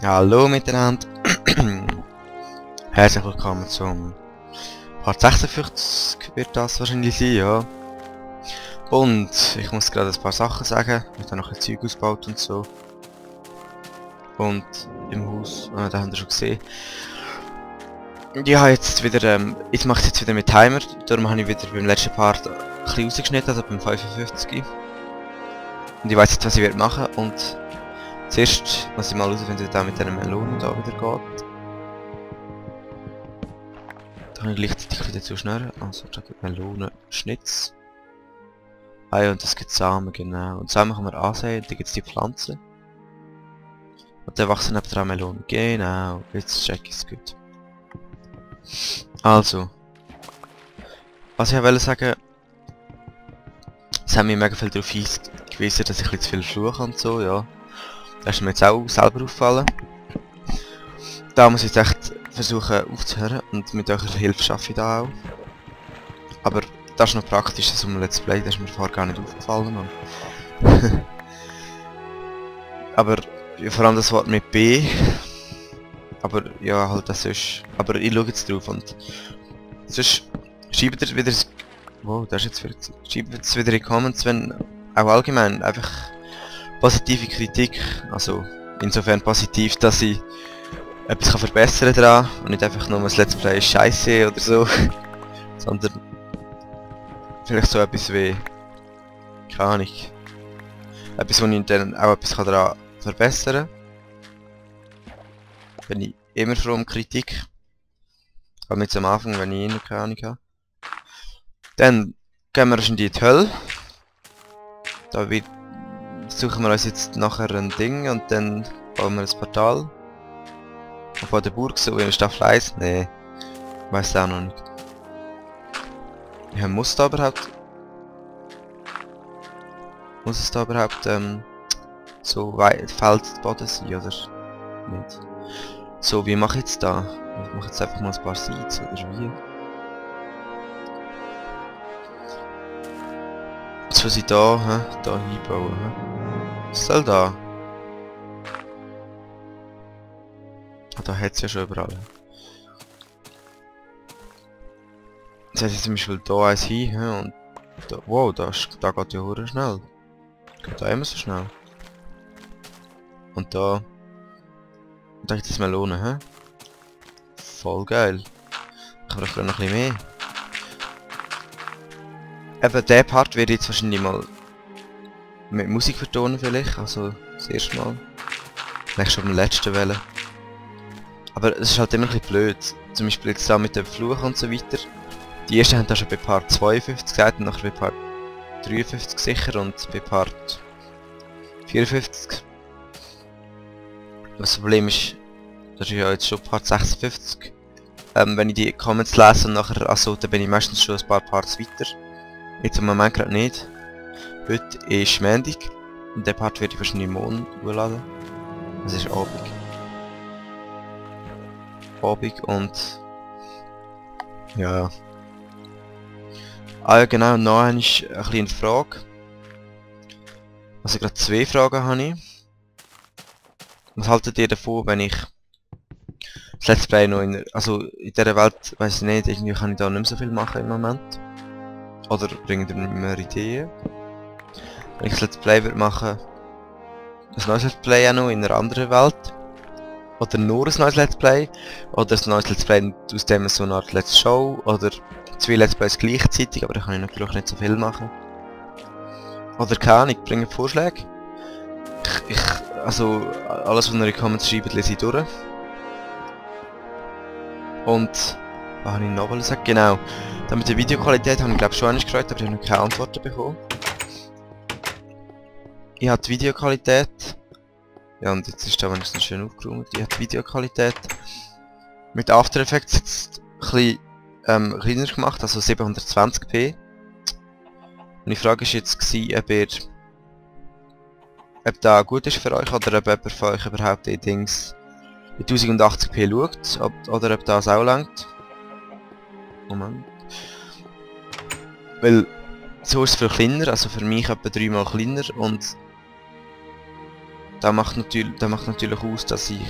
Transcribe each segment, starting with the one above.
Hallo miteinander. Herzlich willkommen zum Part 56 wird das wahrscheinlich sein, ja. Und ich muss gerade ein paar Sachen sagen. Ich habe noch ein Zeug ausgebaut und so. Und im Haus, da habt ihr schon gesehen. Ja, jetzt wieder, jetzt mache ich es jetzt wieder mit Timer. Darum habe ich wieder beim letzten Part ein bisschen rausgeschnitten, also beim 55. Und ich weiß jetzt, was ich werde machen. Und zuerst muss ich mal herausfinden, wie das mit diesen Melonen da wieder geht. Da kann ich gleichzeitig wieder zuschneiden. Also da gibt Melonenschnitz. Ah ja, und das gibt Samen, genau. Und Samen kann man ansehen, da gibt es die Pflanzen. Und dann wachsen nebenan Melonen. Genau, jetzt check ich es gut. Also. Was ich wollte sagen, es haben mir mega viel darauf hingewiesen, dass ich ein bisschen zu viel fluche und so, ja. Das ist mir jetzt auch selber aufgefallen. Da muss ich jetzt echt versuchen aufzuhören und mit eurer Hilfe schaffe ich da auch. Aber das ist noch praktisch, so ein Let's Play, das ist mir vorher gar nicht aufgefallen. Mann. Aber ja, vor allem das Wort mit B. Aber ja, halt das ist. Aber ich schaue jetzt drauf und sonst schreibt ihr wieder. Wow, das ist jetzt wieder. Schreibt es wieder in die Comments, wenn auch allgemein einfach positive Kritik, also insofern positiv, dass ich etwas kann verbessern daran und nicht einfach nur ein Let's Play ist scheiße oder so, sondern vielleicht so etwas wie, keine Ahnung, etwas, wo ich dann auch etwas daran verbessern kann. Bin ich immer froh um Kritik, aber nicht am Anfang, wenn ich keine Ahnung habe. Dann gehen wir in die Hölle. Da suchen wir uns jetzt nachher ein Ding und dann bauen wir ein Portal. Und bei der Burg so in Staffel 1? Nee. Weiß auch noch nicht. Ja, muss da überhaupt... Muss es da überhaupt so weit Feldboden sein oder nicht? So, wie mache ich jetzt da? Ich mache jetzt einfach mal ein paar Seeds oder wie? Jetzt muss ich da, da hinbauen, Was soll da? Ah, da hat es ja schon überall. Jetzt hat jetzt zum Beispiel da eins hin, und da, wow, da geht ja hure schnell. Geht da immer so schnell. Und da gibt es Melonen, Voll geil. Ich brauche noch ein bisschen mehr. Eben der Part werde ich jetzt wahrscheinlich mal mit Musik vertonen vielleicht, also das erste Mal. Vielleicht schon beim letzten Welle. Aber es ist halt immer ein bisschen blöd. Zum Beispiel jetzt da mit dem Fluch und so weiter. Die ersten haben da schon bei Part 52 gesagt und nachher bei Part 53 sicher und bei Part 54. Das Problem ist, das ist ja jetzt schon Part 56. Wenn ich die Comments lese und nachher, also dann bin ich meistens schon ein paar Parts weiter. Jetzt im Moment gerade nicht. Heute ist Montag und der Part werde ich wahrscheinlich morgen hochladen. Es ist Abend. Und ja. Ah ja genau, noch eine kleine Frage. Also gerade zwei Fragen habe ich. Was haltet ihr davon, wenn ich das Let's Play noch in dieser Welt, weiß ich nicht, irgendwie kann ich da nicht mehr so viel machen im Moment. Oder bringt ihr mir Ideen? Wenn ich das Let's Play würde machen, ein neues Let's Play auch noch in einer anderen Welt. Oder nur ein neues Let's Play. Oder ein neues Let's Play aus dem so eine Art Let's Show. Oder zwei Let's Plays gleichzeitig, aber da kann ich natürlich nicht so viel machen. Oder keine Ahnung, bringe Vorschläge. Also alles was ihr in die Comments schreibt, lese ich durch. Und was habe ich noch gesagt? Genau. Dann mit der Videoqualität habe ich glaube schon einmal gefragt, aber ich habe noch keine Antworten bekommen. Ich habe die Videoqualität. Ja, und jetzt ist da wenigstens schön aufgeräumt. Ich habe die Videoqualität mit After Effects jetzt ein bisschen kleiner gemacht, also 720p. Und die Frage war jetzt, ob das gut ist für euch oder ob jemand von euch überhaupt die Dings in 1080p schaut, oder ob das auch langt. Moment. Weil so ist es für kleiner, also für mich etwa 3-mal kleiner und der macht natürlich aus, dass ich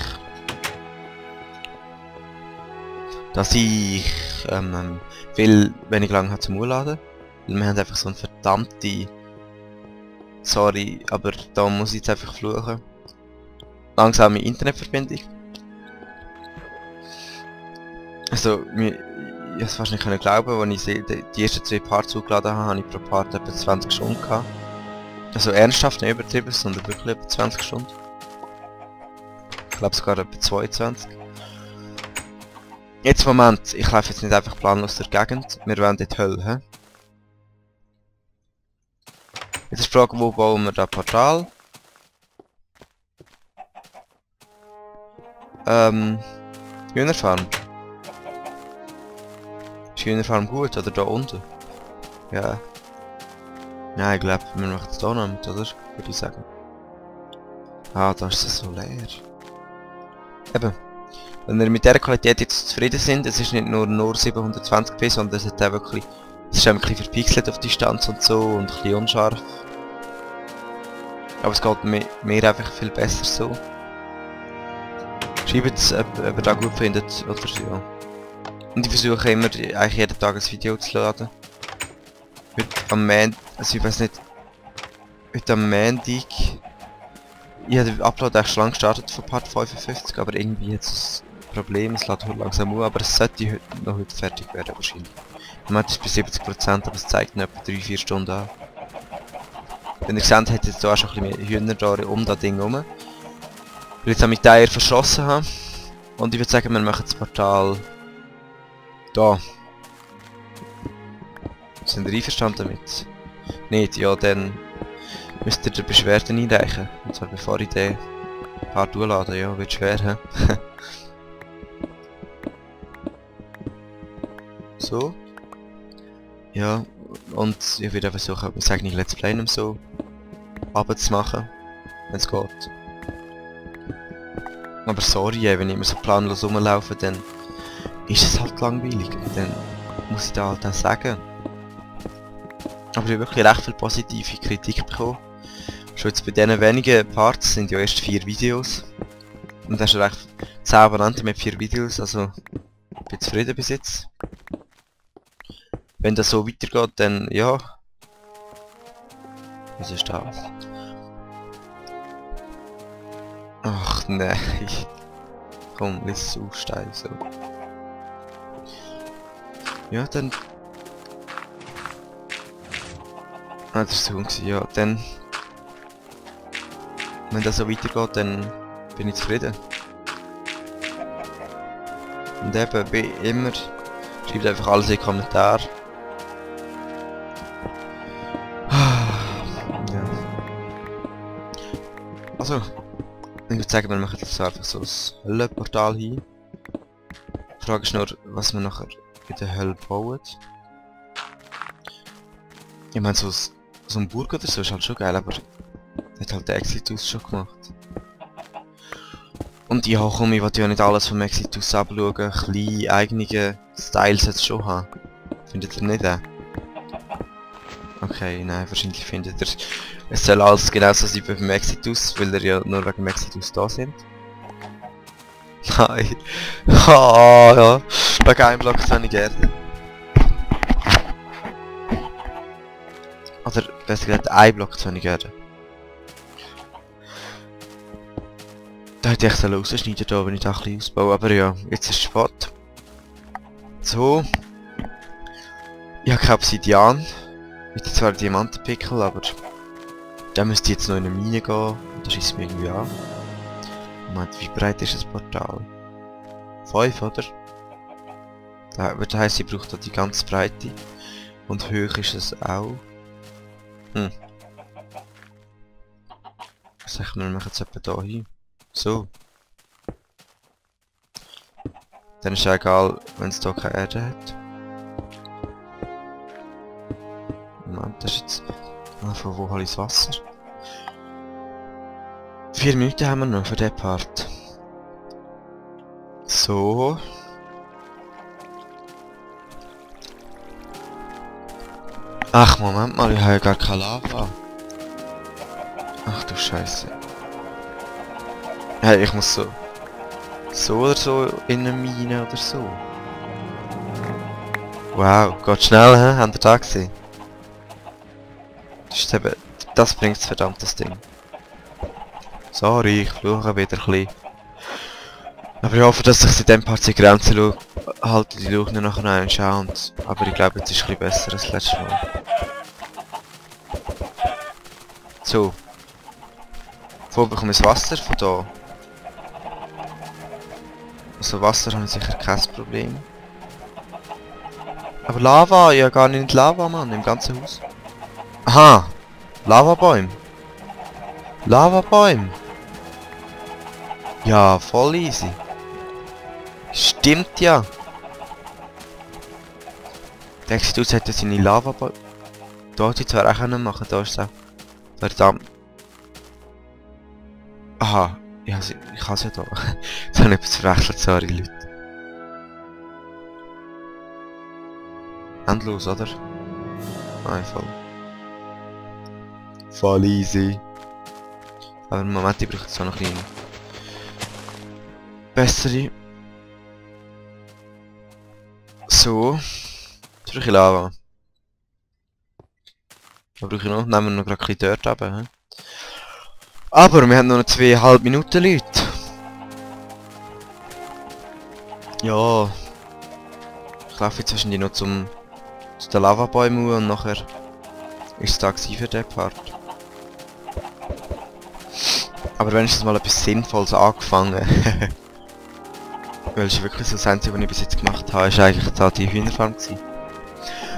viel weniger lang habe zum Urladen. Weil wir haben einfach so eine verdammte... Sorry, aber da muss ich jetzt einfach fluchen. Langsame Internetverbindung. Also, ich es fast nicht glauben, als ich die ersten 2 Parts hochgeladen habe, habe ich pro Part etwa 20 Stunden gehabt. Also ernsthaft, nicht übertrieben, sondern wirklich etwa 20 Stunden. Ich glaube sogar etwa 22. Jetzt Moment, ich laufe jetzt nicht einfach planlos durch die Gegend, wir wollen in die Hölle, hä? Jetzt ist die Frage, wo bauen wir das Portal? Hühnerfarm. Ist Hühnerfarm gut, oder da unten? Ja. Nein, ich glaube, wir machen es hier noch mit, oder? Würde ich sagen. Ah, da ist es so leer. Eben. Wenn wir mit dieser Qualität jetzt zufrieden sind, es ist nicht nur 720p, sondern es hat auch wirklich... Es ist auch ein bisschen verpixelt auf Distanz und so und ein bisschen unscharf. Aber es geht mir einfach viel besser so. Schreibt es, ob ihr das gut findet oder ja. Und ich versuche immer eigentlich jeden Tag ein Video zu laden. Heute am Montag, also ich weiß nicht... Heute am Montag... Ich habe den Upload eigentlich schon lange gestartet von Part 55, aber irgendwie hat es ein Problem, es lädt heute langsam auf, aber es sollte noch heute fertig werden wahrscheinlich. Im Moment ist es bei 70%, aber es zeigt noch etwa 3-4 Stunden an. Wenn ihr seht, hat jetzt auch schon ein bisschen mehr Hühner da um das Ding herum. Weil ich jetzt mit Eier verschossen habe. Und ich würde sagen, wir machen das Portal... da. Sind ihr einverstanden damit? Nicht? Ja, dann müsst ihr die Beschwerden einreichen. Und zwar bevor ich den Part durchlade. Ja, wird schwer, hä? So. Ja, und ich würde versuchen, mein eigenes Let's Play nicht so runterzumachen, wenn es geht. Aber sorry, wenn ich immer so planlos rumlaufe, dann ist es halt langweilig. Dann muss ich da halt auch sagen. Aber ich habe wirklich recht viel positive Kritik bekommen. Schon jetzt bei diesen wenigen Parts sind ja erst 4 Videos. Und da hast du recht 10 Abonnenten mit 4 Videos, also ich bin zufrieden bis jetzt. Wenn das so weitergeht, dann ja. Was ist das? Ach nein. Komm, lass es aufsteigen so. Ja, dann... Ah, das war so, ja, dann... Wenn das so weitergeht, dann bin ich zufrieden. Und eben, wie immer, schreibt einfach alles in die Kommentare. Ja. Also, ich würde sagen, wir machen jetzt einfach so ein Höllenportal hin. Die Frage ist nur, was wir nachher in der Hölle bauen. Ich meine, so ein Burg oder so ist halt schon geil, aber hat halt der Exitus schon gemacht. Und ja, komm, ich will ja nicht alles vom Exitus abschauen. Kleine eigene Styles sollte es schon haben. Findet ihr nicht? Okay, nein, wahrscheinlich findet ihr, es soll alles genauso sein wie beim Exitus, weil ihr ja nur wegen dem Exitus da sind. Nein. Ah, ja. Wegen einem Block zu wenig Erde. Oder besser gesagt, ein Block zu wenig Erde. Da hätte ich echt rausschneiden da, wenn ich da ein bisschen ausbaue, aber ja, jetzt ist es spät. So. Ich habe kein Obsidian. Ich hätte zwar Diamantenpickel, aber da müsste ich jetzt noch in eine Mine gehen und das schießt mir irgendwie an. Moment, wie breit ist das Portal? 5, oder? Das heisst, ich brauche da die ganze Breite. Und hoch ist es auch. Sag mal, wir machen es etwa hier hin. So. Dann ist es egal, wenn es hier keine Erde hat. Moment, das ist jetzt... Von wo hole ich das Wasser? 4 Minuten haben wir noch für den Part. So. Ach, Moment mal, ich habe ja gar keine Lava. Ach du Scheiße. Hey, ich muss so oder so in eine Mine oder so. Wow, geht schnell, hä? Habt ihr da gesehen? Das ist eben, das bringt's verdammt, das Ding. Sorry, ich fluche wieder ein bisschen. Aber ich hoffe, dass ich in dem Part die Grenzen halte, die Luchen nachher anschauen. Aber ich glaube, jetzt ist es ein bisschen besser als das letzte Mal. So. Wo bekomme ich das Wasser? Von da. Also Wasser habe ich sicher kein Problem. Aber Lava, ja gar nicht Lava, Mann, im ganzen Haus. Aha! Lavabäume. Lavabäume. Ja, voll easy. Stimmt ja. Der Exodus hätte seine Lavabäume. Da hätte ich zwar auch können machen, da ist es auch. Verdammt. Aha. Ja, ich kann es ja da. Jetzt habe ich etwas verwechselt, sorry Leute. Endlos, oder? Nein, voll. Voll easy. Aber im Moment, ich brauche jetzt noch ein bisschen bessere. So. Jetzt brauche ich Lava. Was brauche ich noch? Nehmen wir noch gerade ein bisschen dort runter. Aber wir haben noch 2,5 Minuten, Leute. Ja. Ich laufe jetzt wahrscheinlich noch zu den Lavabäumen und nachher ist es da für den Part. Aber wenigstens mal etwas Sinnvolles angefangen. Weil es ist wirklich so das Einzige, was ich bis jetzt gemacht habe, ist eigentlich da die Hühnerfarm gewesen.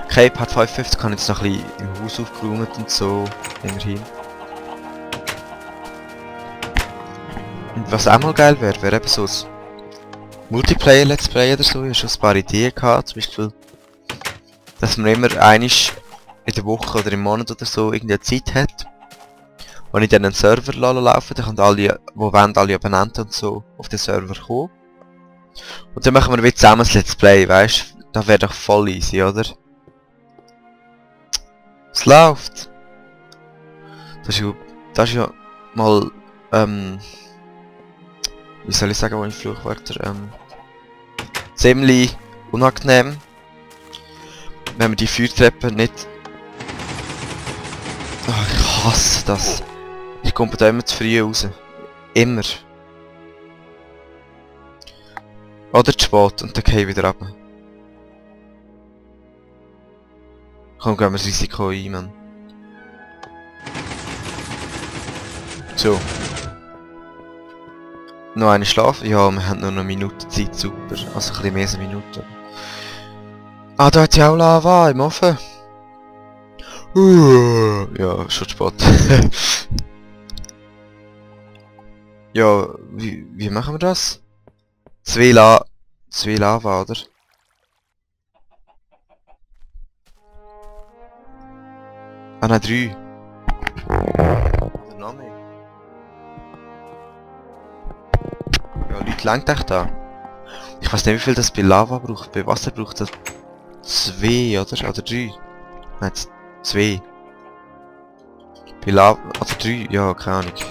Okay, Part 55 habe ich jetzt noch ein bisschen im Haus aufgeräumt und so, immerhin. Und was auch mal geil wäre, wäre eben so ein Multiplayer-Let's Play oder so. Ich habe schon ein paar Ideen gehabt, zum Beispiel, dass man immer einisch in der Woche oder im Monat oder so irgendeine Zeit hat, wo ich dann einen Server laufen, dann können alle, die wollen, alle Abonnenten und so auf den Server kommen. Und dann machen wir wieder zusammen ein Let's Play, weißt du? Das wäre doch voll easy, oder? Es läuft! Das ist ja mal, wie soll ich sagen, wo ich Fluchwörter, ziemlich unangenehm, wenn man die Feuertreppe nicht... Oh, ich hasse das. Ich komme da immer zu früh raus. Immer. Oder zu spät und dann gehe ich wieder runter. Komm, gehen wir das Risiko ein, Mann. So. Noch eine schlafen? Ja, wir haben noch eine Minute Zeit, super. Also ein bisschen mehr als eine Minute. Ah, da hat ja auch Lava im Ofen. Ja, schon spät. Ja, wie machen wir das? Zwei Lava, oder? Ah nein, 3. Oder noch mehr. Ja, Leute, langt echt da. Ich weiß nicht, wie viel das bei Lava braucht. Bei Wasser braucht das 2, oder? Oder 3. Nein, 2. Bei Lava... Oder 3? Ja, keine Ahnung. Ich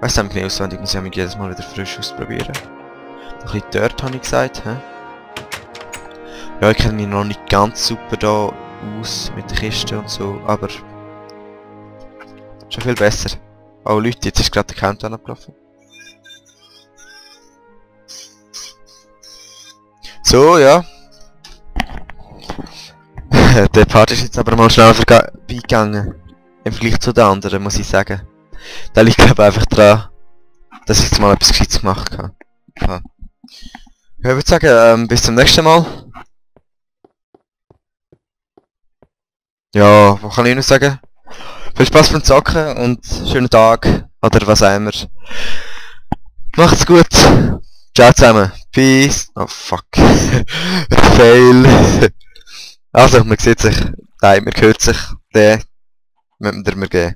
weiß nicht genau auswendig, muss ich mich jedes Mal wieder frisch ausprobieren. Ein bisschen dort habe ich gesagt, hä? Ja, ich kenne mich noch nicht ganz super da aus mit der Kiste und so, aber... schon viel besser. Oh Leute, jetzt ist gerade der Countdown abgelaufen. So, ja. Der Part ist jetzt aber mal schnell vorbeigegangen. Im Vergleich zu den anderen, muss ich sagen. Da liegt glaube einfach dran, dass ich jetzt mal etwas Gescheites gemacht habe. Ja. Ich würde sagen, bis zum nächsten Mal. Ja, was kann ich noch sagen? Viel Spaß beim Zocken und schönen Tag. Oder was auch immer. Macht's gut. Ciao zusammen. Peace. Oh fuck. Fail. Also, man sieht sich. Nein, man hört sich. Den müssen wir geben.